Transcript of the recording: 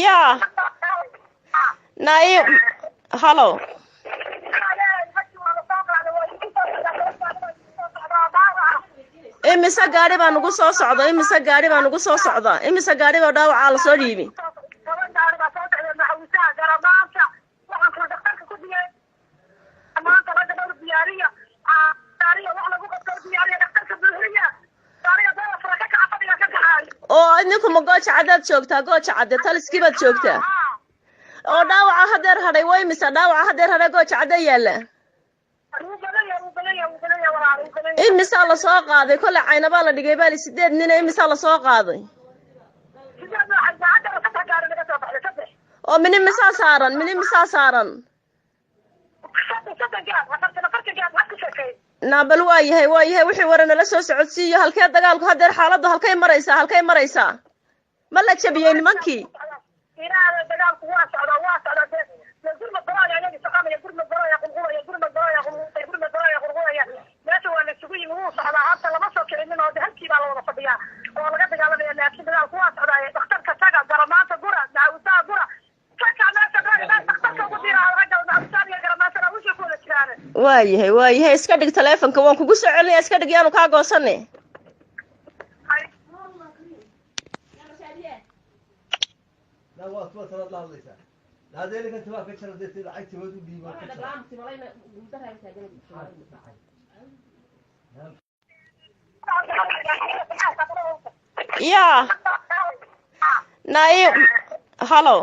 Yaa nai, halo. Imise gaari baa nugu soo socda? Imise gaari baa nugu soo socda? Imise gaari baa dhaawacaa lasoo dhiibi? 10 gaari baa soo socda, maxawisaha garamaanta waxaan kula dhakhtarka ku diyay maanta. Ragga dhowr diyaariya, diyaariya wax lagu qabto, diyaariya dhakhtarka buuxiya, gaariga dada fura ka kaca, fadhiga ka kaxaay. Oo idinku ma Gooja Caddaad joogtaa? Gooja Cadde taliskii baad joogtaa? Oo dhaawaca hadeer hadhay waa imisa? Dhaawaca hadeer hadhay Gooja Cadde yaalla? Wuu badan yahay, wuu badan yahay, wuu badan yahay walaal, wuu badan yahay. Imisaa lasoo qaaday? Kolley Caynabaa la dhigay baali 8 nina, imisaa lasoo qaaday? 8 waxay saacadda 3 gaari naga soo baxday, 3. Oo mini misaa saaran? Mini misaa saaran? 3 gaar, 40, 40 gaar, maxaad ku sheekay? Naa bal waa yahay, waa yahay. Wixii wara nala soo socodsiiyo. Halkee dagaalku hadeer, xaaladdu halkay maraysaa? Halkay maraysaa? Ma la jabiyey nimankii? Inaada dagaalku waa socdaa, waa socdaa. Dee gurmad balaya ayaga soconaya, gurmad balaya qulqulaya, gurmad balaya qulqulaya, gurmad balaya qulqulaya. Meesha waa la isugu yimi, wuu socdaa. Hadda lama soo kicinin oo de halkii baa la wada fadhiyaa oo laga dagaalamaya, laakiin dagaalku waa socdaa. Dhakhtarka taga, garamaanta gura, macawisaha gura, taka meesha ragga dhakhtarka ugu diraa, ragga macawisaha iyo garamaantana wixii ku wada jiraan. Waa yahay, waa yahay. Iska dhig taleefonka, waan kugu soo celinaya. Iska dhig, yaanu kaa goosane. La waa tuwa talaad la hadlaysaa haddee ninkan timaa ka jara dee lacag timaad u dhiibo ka jara. Yaa nai, halo.